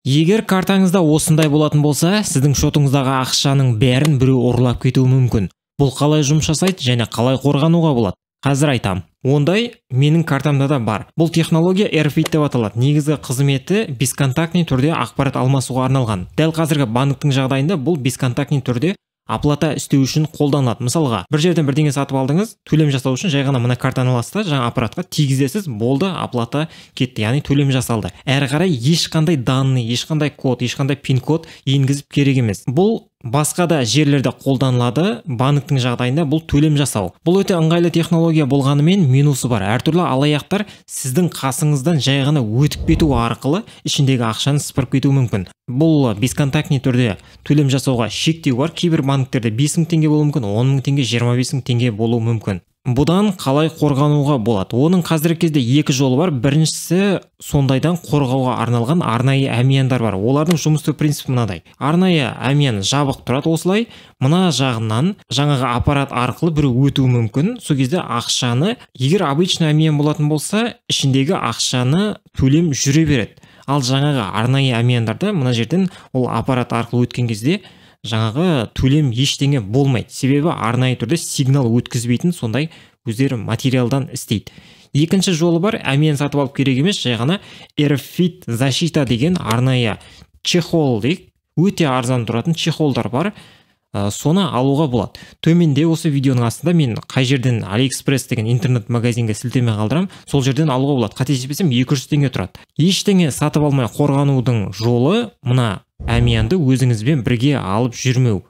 Егер картаңызда осындай болатын болса, сіздің шотыңыздағы ақшаның бәрін біреу ұрлап кетуі мүмкін. Бұл қалай жұмыс жасайды және қалай қорғануға болады? Қазір айтам. Ондай менің картамда да бар. Бұл технология RFID деп аталады. Негізгі қызметі бесконтактный түрде ақпарат алмасуға арналған. Дәл қазіргі банктің жағдайында бұл бесконтактный түрде оплата істеу үшін қолданылады. Мысалға, бір жерден бірдеңе сатып алдыңыз, төлем жасау үшін жай ғана мына картаны аласыз да, жаңа аппаратқа тигізесіз, болды, оплата кетті, яғни төлем жасалды. Әрі қарай ешқандай данный, ешқандай код, ешқандай пин-код енгізіп керек емес. Бұл басқа да жерлерде қолданылады. Банктің жағдайында бұл төлем жасау. Бұл өте ыңғайлы технология болғанымен минусы бар. Әртүрлі алаяқтар сіздің қасыңыздан жай ғана өтіп кету арқылы ішіндегі ақшаны сыпырып кетуі мүмкін. Бұл бесконтактный түрде төлем жасауға шектеу бар. Кейбір банктерде 5000 теңге болуы мүмкін, 10 000 теңге, 25 000 теңге болуы мүмкін. Бұдан қалай қорғануға болады? Оның қазіргі кезде екі жолы бар. Біріншісі, сондайдан қорғауға арналған арнайы әмияндар бар. Олардың жұмыс істеу принципі мынадай. Арнайы әмиян жабық тұрады осылай. Мына жағынан жаңағы аппарат арқылы біреу өтуі мүмкін. Сол кезде ақшаны, егер обычный әмиян болатын болса, ішіндегі ақшаны төлем жүре береді. Ал жаңағы арнайы әмияндарда мына жерден ол аппарат арқылы өткен кезде жаңағы төлем ештеңе болмайды. Себебі арнайы түрде сигнал өткізбейтін сондай өздері материалдан істейді. Екінші жолы бар, әмиян сатып алып керек емес, жай ғана RFID защита деген арнайы чехол дейік, өте арзан тұратын чехолдар бар. Соны алуға болады. Төменде осы видеоның астында мен қай жерден AliExpress деген интернет магазинге сілтеме қалдырамын, сол жерден алуға болады. Қателеспесем 200 теңге тұрады. Ештеңе сатып алмай қорғанудың жолы мына әмиянды өзіңізбен бірге алып жүрмеу.